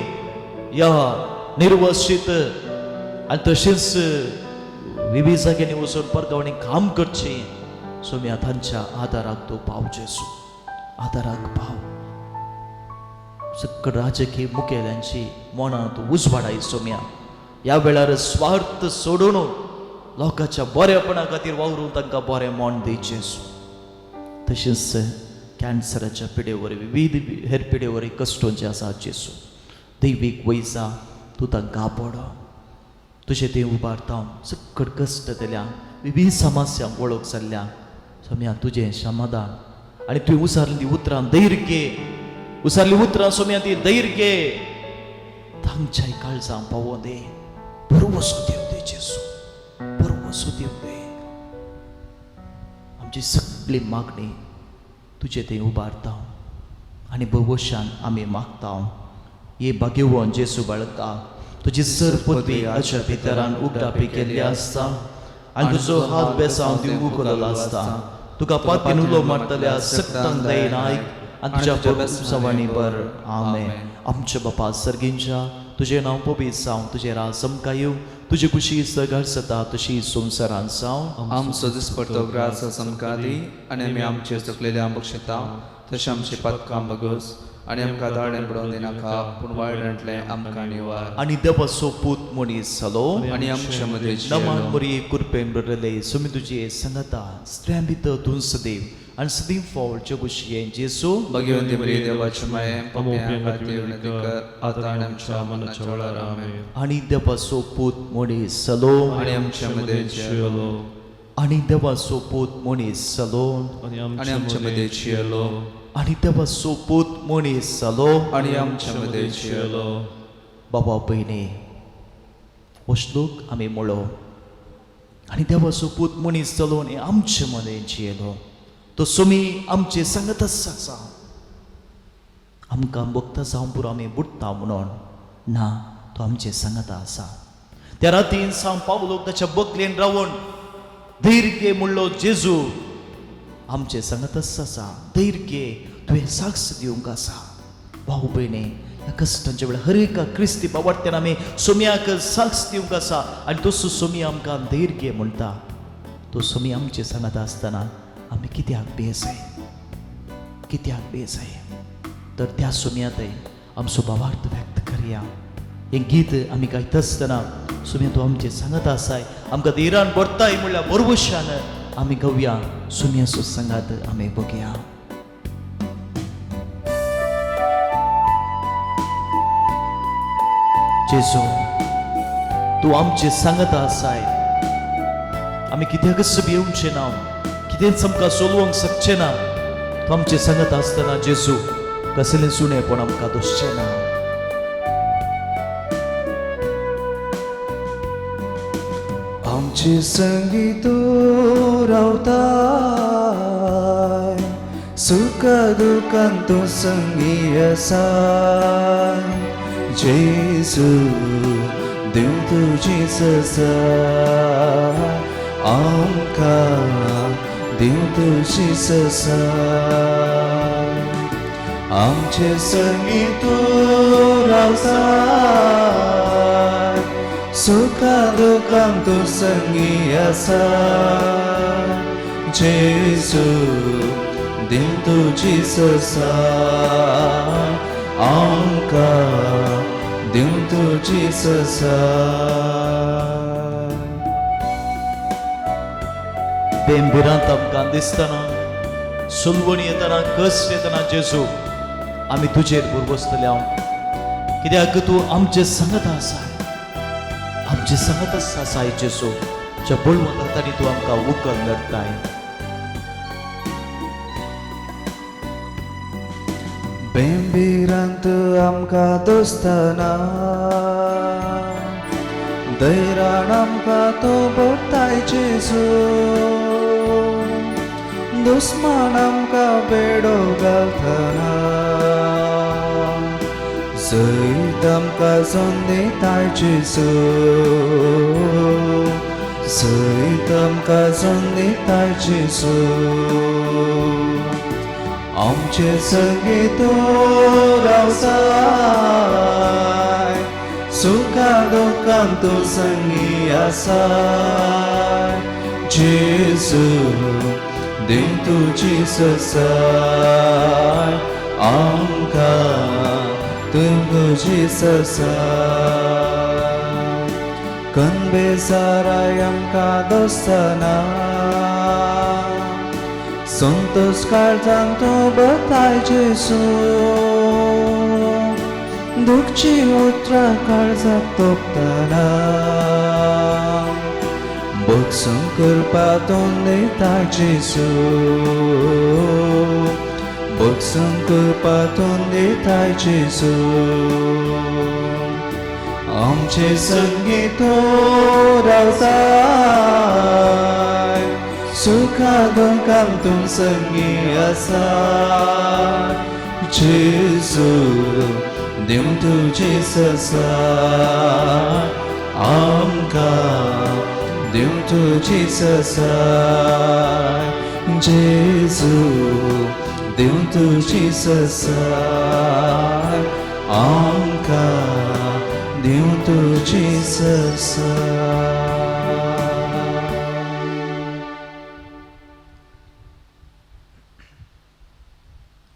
ह्या निर्वशीत आनी तशेंच विविध जाग्यांनी वचून परगांवांनी काम करचें सोम्या तांच्या आदाराक तूं पाव जेजू, आदाराक पाव. सकट राजकीय मुखेल्यांची मनां तूं उजवाडाय सोम्या. ह्या वेळार स्वार्थ सोडून लोकांच्या बरेपणा खातीर वावरून तांकां बरें मन दी जेजू. तशेंच कॅन्सराच्या पिडे वरवीं विविध हेर पिडे वरवीं कश्टोंचे आसा जेजू. दैवीक वैजा तूं तांकां आपोड. तुजें तें उबारता सकट कश्ट जाल्या विविध समस्यांक वळख जाल्ल्या सोम्या तुजें समाधान आनी तुवें उसारली उतरां धैर्य घे, उसारली उतरां सोम्या ती धैर्य घे तांच्याय काळजां पावों दे. भरवसो दिवं दे जेजू, भरवसो दिवं दे. आमची सगळी मागणी तुजे थंय उबारता आनी भरवशान आमी मागता. हे भाग्यवन जेजू बाळका, तुजी सर पदवी अशा भितरान उगडापी केल्ली आसता आनी तुजो हात बेसांव दिवंक उखललो आसता. तुका पातीन उलो मारतल्या सक्तांक दयेन आयक आनी तुज्या सवाणी बर. आमेन. आमच्या बापा सर्गींच्या, तुजें नांव पवित्र जावं, तुजें राज आमकां येवं, तुजी खुशी सगळ सता तशी संवसारांत जावं. आमचो दिसपडतो ग्रास आमकां दी आनी आमी आमचे चुकलेले बक्षिता तशें आमचे पातकां बगस आनी आमकां दाडें पडोवन दिनाका पूण वायटांतलें आमकां निवार. आनी देवाचो पूत मनीस जालो आनी आमच्या मदें नमान जियेलो. मरये कुरपेन बरले सुमी तुजे संगता स्त्रियां भितर तूं सदैव आनी सदीं फावट जगुशें जेसू. भगवंती बरी देवाचे माये पापयां खातीर विनंती कर आतां आनी आमच्या मरणाच्या वेळार. आमेन. आनी देवाचो पूत मनीस जालो आनी आमच्या मदें जियेलो. आनी देवाचो पूत मनीस जालो आनी आनी आमच्या मदें जियेलो. आनी देवाचो पूत मनीस जालो आनी आमच्या मदें जियेलो. बाबा भयणी, हो श्लोक आमी म्हणलो आनी देवाचो पूत मनीस जालो आनी आमचे मदें जियेलो. तो सोमी आमचे सांगतच आसा. आमकां भोगता जावं पुरो आमी बुडटा म्हणून ना, तो आमचे सांगता आसा. त्या रातीन सांव पावलोक ताच्या बकलेन रावन धैर्य घे म्हणलो जेजू. आमचे सांगतच आसा, धैर्य घे, तुवें साक्ष दिवंक आसा. भाव भयणी, ह्या कश्टांच्या वेळार हर एका क्रिस्ती बाबाट्यान आमी सोम्याक साक्ष दिवंक आसा आनी तसो सोमी आमकां धैर्य घे म्हणटा. तो सोमी आमचे सांगता आसतना आमी कित्याक बेजाय, कित्याक बेजाय? तर त्या सोम्यांतय आमचो भावार्थ व्यक्त करया. हें गीत आमी गायता आसतना सोम्या तूं आमचें सांगत आसाय, आमकां धैर्यान भरताय म्हणल्यार बरवशान आमी गावया. सोम्याचो सांगात आमी बघया. जेजू तूं आमचें सांगत आसाय, आमी कित्याकच भिवचें ना, कितेंच आमकां सोलोवंक शकचें ना. तूं आमचें सांगत आसतना जेजू कसलें सुणेपण आमकां दोशचें ना. आमचे संगी तूं रावताय, सुख दुखान तूं संगी आसाय. जेजू देव तुजी ससाय, आमकां देव तुजी ससाय. आमचे संगी तूं रावताय, सुखा दुखान तूं संगी आसाय. जेजू देव तुजी ससाय, आमकां देव तुजी ससाय. बेंबिरांत आमकां दिसतना, सुलवणी येतना, कश्ट येतना जेजू आमी तुजेर भरवसतले हांव, कित्याक तूं आमचे सांगत आसा, आमचे सांगत आसाय जेजू. ज्या बळवंत हातांनी तूं आमकां उकल नडटाय. बेंबिरांत आमकां दोस्तना, धैर्यान आमकां तो भरताय जेजू. दुस्मान आमकां बेडो घालतना, जैत आमकां संदिताय जेजू. जैत आमकां संदिताय जेजू. आमचे संगी तूं रावताय, सुखा दुखान तूं संगी आसाय. जेजू देव तुजी ससाय, आमकां तूं तुजी ससाय. कनबेजाराय आमकां दोस्तना, संतोष काळजान तूं बताय जेजू. दुखची उतरां काळजाक तोपतना, बक्षूं करपा तूं दिता जेजू. बक्षूं करपा तूं दिता जेजू. आमचे संगी तूं रावताय, सुखा दुखान तूं संगी आसाय. जेजू देव तुजी ससाय, आमकां देव तुजी ससाय. जेजू दिवं तुजी ससाय आमकां दिवं तुजी ससाय.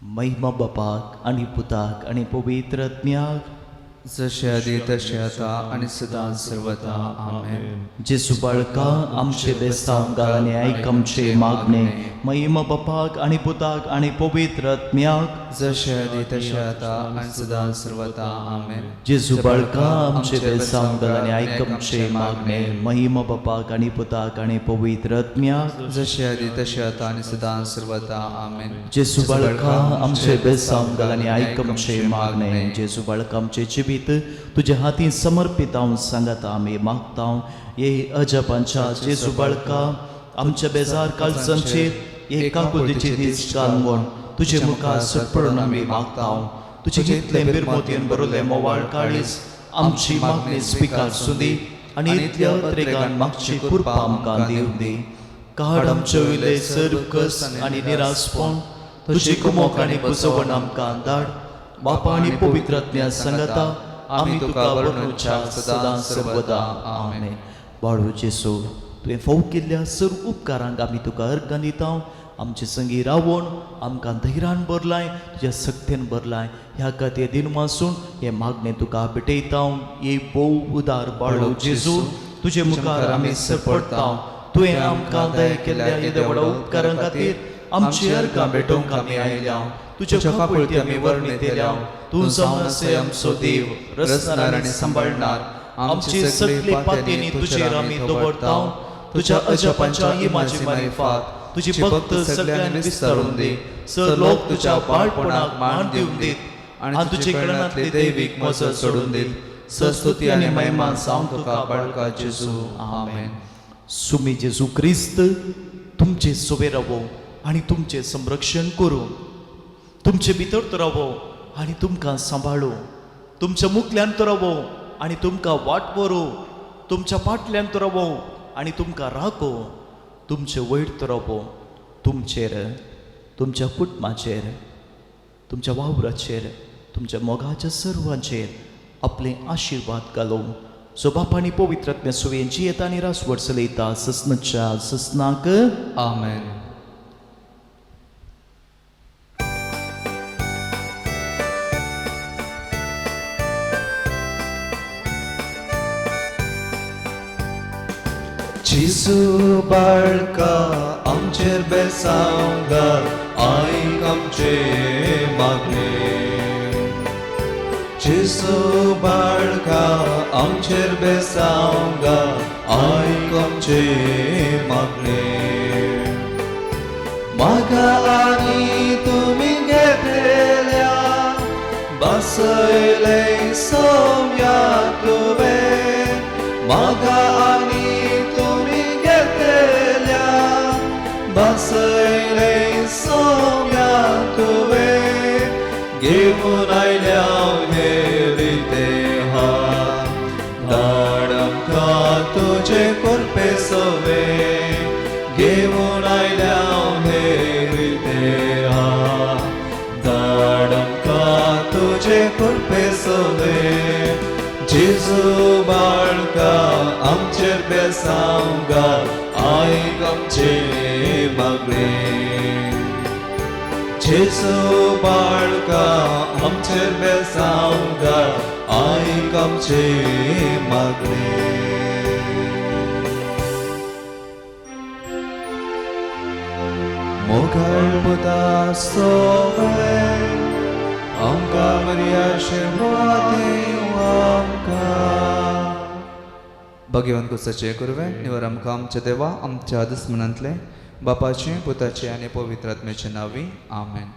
महिमा बापाक आनी पुताक आनी पवित्र आत्म्याक, जशे आदी तशे आतां आनी सदां सर्वदा. आमेन. जेजू बाळका आमचे बेसांव घाल आनी आयक आमचे मागणे. महिमा बापाक आनी पुताक आनी पवित्र आत्म्याक, जशे आदी तशे आतां आनी सदां सर्वदा. आमेन. जेजू बाळका आमचे बेसांव घाल आनी आयक आमचे मागणे. महिमा बापाक आनी पुताक आनी पवित्र आत्म्याक, जशे आदी तशे आतां आनी सदां सर्वदा. आमेन. जेजू बाळका आमचे बेसांव घाल आनी आयक आमचे मागणे. जेजू बाळका आमचे जिवीत तुज्या हातीन समर्पित हांव सांगता आमी मागता हे अजपांच्या जेजू बाळका आमच्या बेजार काळजांचेर हे काकुळतीचे दीस घाल म्हूण तुजे मुखार सुटपडून आमी मागता. तुजे इतलें बिरमोतयेन बरोवलें मोवाळ काळीज आमची मागणी स्विकार सुंदी आनी इतल्या अत्रेगान मागची कृपा आमकां दिवं दी. काड आमचे वयले सर्व कस आनी निरासपण, तुजी कुमोक आनी पुजवण आमकां धाड. बापा आनी पवित्र आत्म्या सांगता आमी तुका वर्णुच्या सदां सर्वदा. आमेन. बाळू जेसू, तुवें फोव केल्ल्या सर्व उपकारांक आमी तुका अर्गां दिता. आमचे संगी रावोन आमकां धैर्यान भरलाय, तुज्या सक्तेन भरलाय. ह्या खातीर दिनवासून हें मागणें तुका भेटयता. हे भोव उदार बाळू जेजू, तुजे मुखार आमी सरपडटा. तुवें आमकां दया केल्ल्या येद्या व्हडा उपकारां खातीर आमची अर्गां भेटोवंक आमी आयल्या. तुज्या काकुळती आमी वर्णितल्या. तूं जावन आसे आमचो देव, रचणार आनी सांबाळणार. आमची सगळी पातयेनी तुजेर आमी दवरता. तुज्या अजापांच्या इमाजी मारिफात तुजी भक्त सगळ्यांनी विस्तारून दी. सर लोक तुज्या बाळपणाक मान दिवन दीत आनी तुजे कळणांतली दैवीक मजत सोडून दीत. सस्तुती आनी महिमा जावं तुका बाळका जेजू. आमेन. सुमी जेजू क्रिस्त तुमचे सोबे रावो आनी तुमचें संरक्षण करूं. तुमचे भितर तो रावो आनी तुमकां सांबाळू. तुमच्या मुखल्यान तो रावो आनी तुमकां वाट व्हरूं. तुमच्या फाटल्यान तो रावो आनी तुमकां राखो. तुमचे वयर तो रावो, तुमचेर, तुमच्या कुटुंबाचेर, तुमच्या वावराचेर, तुमच्या मोगाच्या सर्वांचेर आपले आशिर्वाद घालो. सो बापा आनी पवित्र आत्म्या सुवेन जियेता आनी रासवट चलयता ससनाच्या ससनाक. आमेन. जेजू बाळका आमचेर बेसांव घाल, आयक आमचे मागणे. जेजू बाळका आमचेर बेसांव घाल, आयक आमचे मागणे. म्हाका आनी तुमी घेतल्या बसयलें सोम्या तुवें. म्हाका आनी तुमी घेतल्या बसयलें सोम्या तुवें. घेवन आयल्या हे रिते हात, धाड आमकां तुजे कृपे सवे. घेवन आयल्या हे रिते हात, धाड आमकां तुजे कृपे सवे. जेजू बाळका आमचेर बेसांव घाल, आयक आमचे मागणे. जेजू बाळका आमचेर बेसांव घाल, आयक आमचे मागणे. मोगाळ पुता सोवे आमकां बरी आशिर्वाद दिवं आमकां. भगवंत कुसाचे कुरवे निवर आमकां आमच्या देवा आमच्या दुस्मनांतले बापाचे पुताचे आनी पवित्र आत्म्याचे नांवी. आमेन.